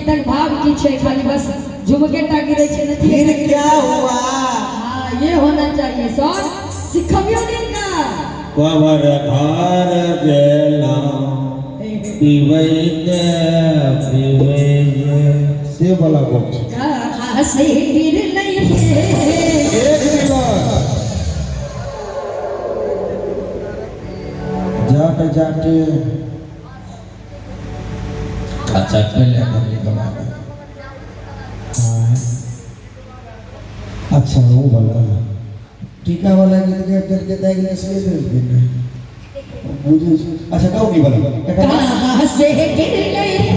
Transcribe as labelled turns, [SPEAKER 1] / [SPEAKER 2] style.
[SPEAKER 1] गीतक भाव की छै, खाली बस झुमके टा गिरै छै नथिये।
[SPEAKER 2] फिर क्या हुआ?
[SPEAKER 1] हाँ, ये होना चाहिए सर, सिखबियो नहीं का।
[SPEAKER 3] कबर घर गेलहुँ पीबैते पीबैते से वाला गप छै।
[SPEAKER 1] कहाँ से गिरलै हे।
[SPEAKER 3] एक मिनट, जाट जाटे। अच्छा, पहले कभी कभार।
[SPEAKER 2] हाँ। अच्छा, वो वाला टीका वाला गीत के करके दाई से देलखिन बुझै छी। अच्छा, गाउ की वाला एकटा।
[SPEAKER 1] कहाँ से गिरलै हे।